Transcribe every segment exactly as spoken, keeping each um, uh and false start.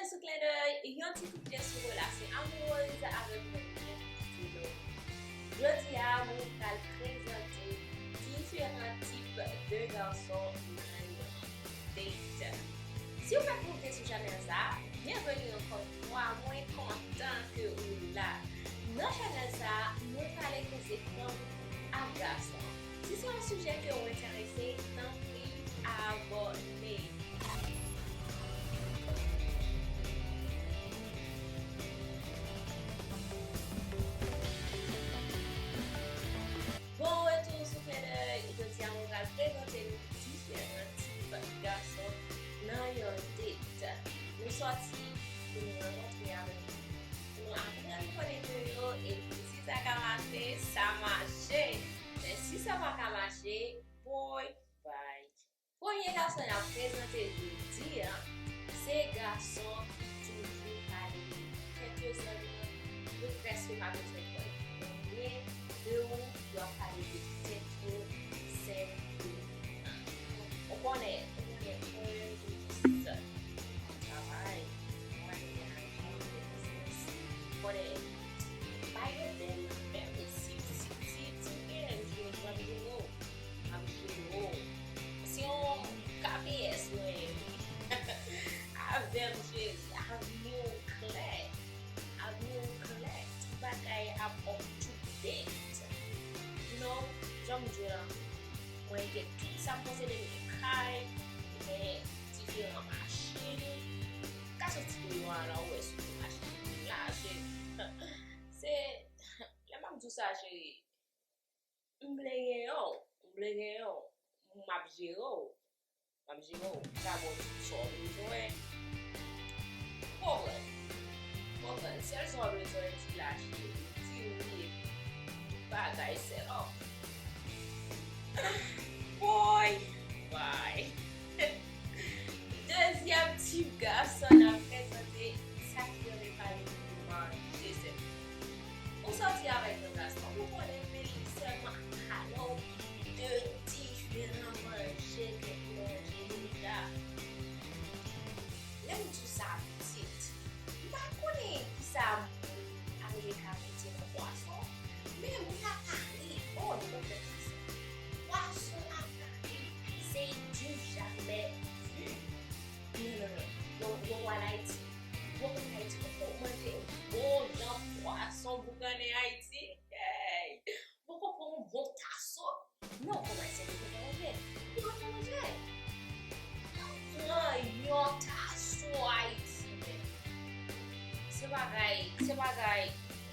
Sou Klendèy, yon ti kout je sou relasyon amourèz avèk yon lyen ki dlo. Jodi a, mwen pral prezante diferan tip de gason nan yon date. Si w fèk moute sou chanèl sa, byenveni ankò yon fwa, mwen kontan ke ou la. Nan chanèl sa, mwen prale koze fanm ak gason. Si se yon sijè ke w enterese, tanpri abòne. Bon retou sou Klendèy. Jodi a mwen pral prezante nou diferan tip gason nan yon date. Nou sòti pou nou rankontre avèk yo, pou nou aprann konnen de yo, epi si sa ka mache, sa mache. Men si sa pa ka mache, boy, bye. Premye gason n ap prezante jodi a, se gason ki toujou pale de tèt yo, zanmi yo, yo prèske pa bezwen konn anyen de ou, yo ap pale de tèt yo senpleman. Ou konnen, ou konnen, ou konnen, ou konnen, travay, travay, travay, travay, travay, konnen, bay yo bèl, bèl, sibtitib, ti bèl, jwe, jwe, jwe. M ap jere w. Se yon K P S mwen ye. Avè m cheri, avni w klè. Avni w klè. Tout bagay ap up to date. You know, jan m di w la, mwen gen tout sa m posede, m gen kay, m gen diferan machin. M ka soti deyò a la, w wè sou machin la, se, se, lè m ap di w sa, cheri, M vle genyen w, m vle genyen w, m ap jere w, m ap jere w, m ka ba w tout sa w bezwen. Konprann, konprann, sèl sa w bezwen di la, cheri, di wi, epi tout bagay set up. Boy, bye. Dezyèm tip gason n ap prezante, sa ki rele pale de manje sèlman. Ou sòti avèk yon gason, ou konnen men li sèlman ap pale w de diferan manje ke li manje deja. Lè m di w sa pitit, m pa konnen kisa moun ap rele karite nan pwason, men moun ap pale, oh, non, non, non, non. Pwason ap pale, se du jamais vu. Non, non, non. Yo, yo pral Ayiti. Yo pral Ayiti. Ou manje bon jan pwason boukannen Ayiti. Hey! Poko pran yon bon taso. Non, kòman se li konn fè manje? Li konn fè manje. Pran yon taso Ayiti, men. Se bagay, se bagay,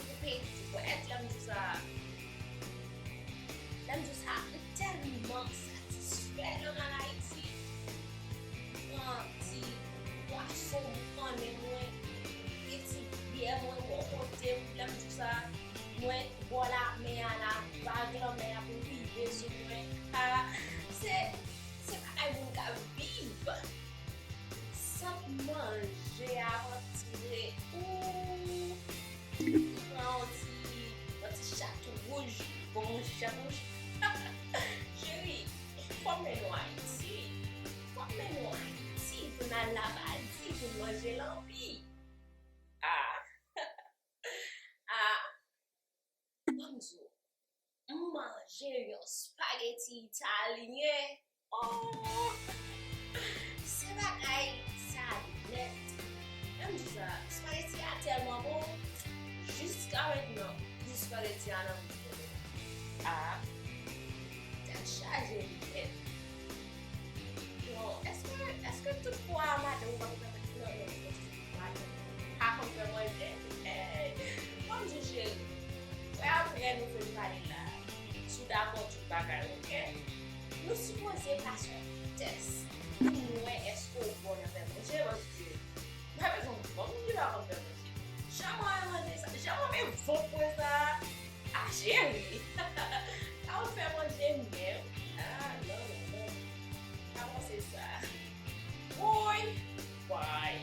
yon peyi ki dwèt, lè m di sa. Lè m di sa, m tèlman satisfè lè m al Ayiti. Pran ti pwason boukannen mwen, piti byè mwen bò kote m, lè m di sa, mwen bò lanmè a la, vag lanmè a ap rive sou mwen. Ah, se, se bagay moun ka viv. Sant manje a antre. Ooh. M pran yon ti, yon ti chat wouj. Bon, chat wouj. Cheri, fò m mennen w Ayiti. Fò m mennen w Ayiti pou n al Labadi, pou n manje lanbi. Ah. Ah. Ban m di w, m manje yon spaghetti italyen. Oh! Se bagay sa nèt. Lè m di sa, spaghetti a tèlman bon, jiska mentnan, gou spaghetti a nan bouch mwen. Ah, tèt chaje li nèt. Bon, èske, èske tout fwa madanm ou pa konn fè manje? Non, non, non, non, madanm pa konn fè manje? Hey, ban m di w cheri, wè apre nou fin pale la, si w dakò tout bagay, oke? Nou sipoze pase yon tès pou n wè èske w bon nan fè manje, paske m pa bezwen yon fanm ki pa konn fè manje. Jan mwen renmen manje sa, jan mwen renmen bon pwen sa a, cheri. Pa konn fè manje menm. Ah, non, non, non. Pa panse sa. Woy, woy.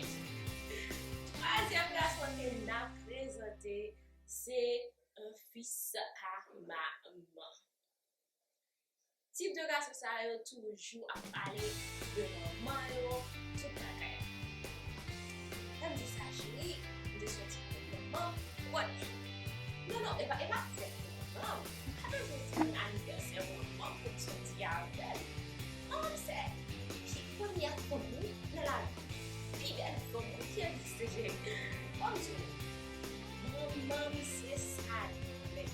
Twazyèm gason ke n ap prezante, se yon fis a manman. Tip de gason sa yo toujou ap pale de manman yo, tout bagay. Lè m di Non, e pa, e pa fèt pou manman m. M pa bezwen di anivèsè manman m pou m soti avè l. Manman m se pi premyè fanm wi nan lavi m. Pi bèl fanm wi ki egziste, cheri. Ban m di w, manman m se sa l ye.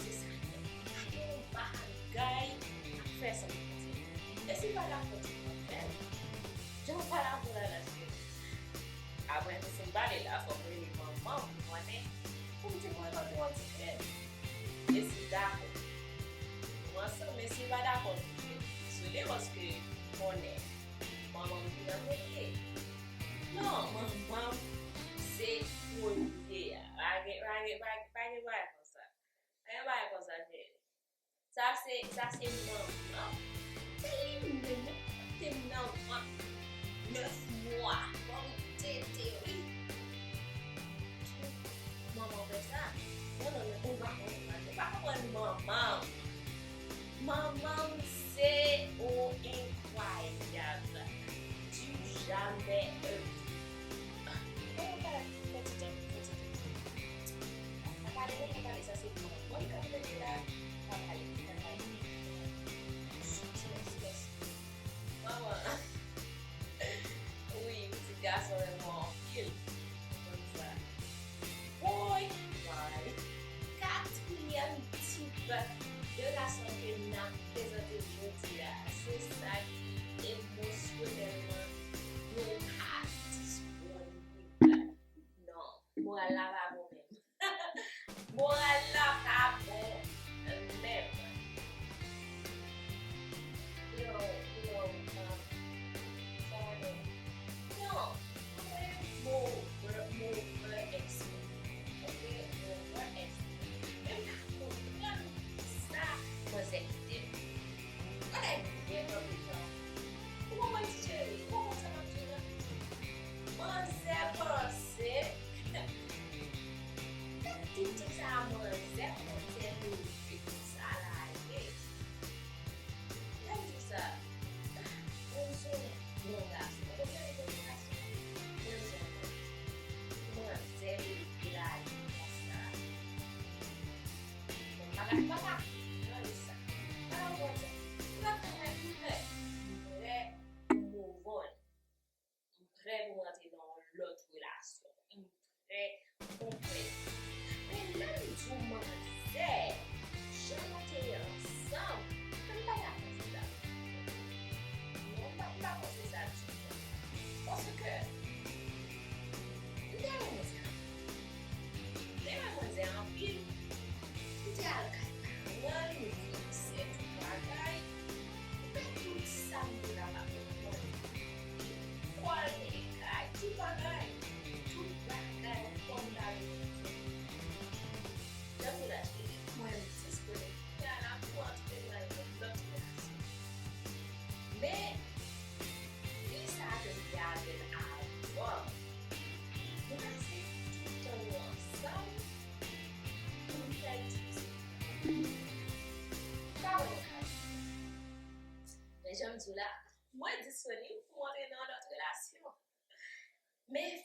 Se sa l ye. Pa gen yon bagay k ap fè sa m panse. E si l pa dakò, di l pa fè l. Jan w pale avè w la, la, cheri. Apre, si m pale la, fò m rele manman m pou konnen, pou m di mwen mande yon ti kredi. E si l dakò, nou ansanm, men si l pa dakò, dezole, paske konnen manman m vin anveye. Non, manman m se premye a. Pa gen, pa gen, pa gen, pa gen bagay konsa. Pa gen bagay konsa, cheri. Sa se, sa se manman. Se li menm wi ki pote m nan vant nèf mwa. Ban m tete wi. Manman fè sa. Non, non, non, ou pa konprann. Ou pa konprann manman. Manman se, o, enkwayab. Du jamais vu. Mwen pa kontinye, kontinye. Pa pale non, pa pale, sa se manman k ap rele la. Pa pale, pa pale. Silans, silans. Manman. Wi, pitit gason renmen w anpil. Ou konn sa. Woy, woy. Katriyèm tip de gason ke n ap prezante jodi a, se sa ki emosyonèlman nou ka disponib. Non, moral la pa bon menm. Moral la pa bon menm. Yo, yo, um, sa yo. Non, mwen over, mwen over explain. Ok, mwen over explain. Men m pa konprann sa manzè kite m. Bagay byen anpil tan. Ou konprann ti cheri? Ou konprann sa m ap di w la? Manzè panse. Gad titid sa manzè panse leve konsa la ye. Gad di sa. Mwen se yon bon gason. Ou konprann li se yon bon gason? Mwen se yon bon gason. Manzè leve la ye konsa. Bagay pa ka nan lè sa. Bagay ou konn sa. Ou pa travay pou fè. M prè pou move on. M prè pou m antre nan yon lòt relasyon. M prè konplèt. Men lè m di w manzè, jan nou te ye ansanm, men m pa dakò se sa. Non, m pa, m pa panse sa ditou. Paske m te renmen sa. M te renmen manzè anpil. M te al kay paran l, m finanse tout bagay. M fè tout sa m te kapab pou mwen. Lekòl, mete kay, tout bagay. Tout bagay, kòm m ta vle. Jan m di w la, cheri, mwen m disponib. Kounye a la, pou antre nan yon lòt relasyon. Men, fi sa ke m te avè l avan, nou pase tout tan nou ansanm, pou m fè l difisil pou mwen. Sa mwen ka di? Men jan m di w la, mwen disponib pou m antre nan yon lòt relasyon. Men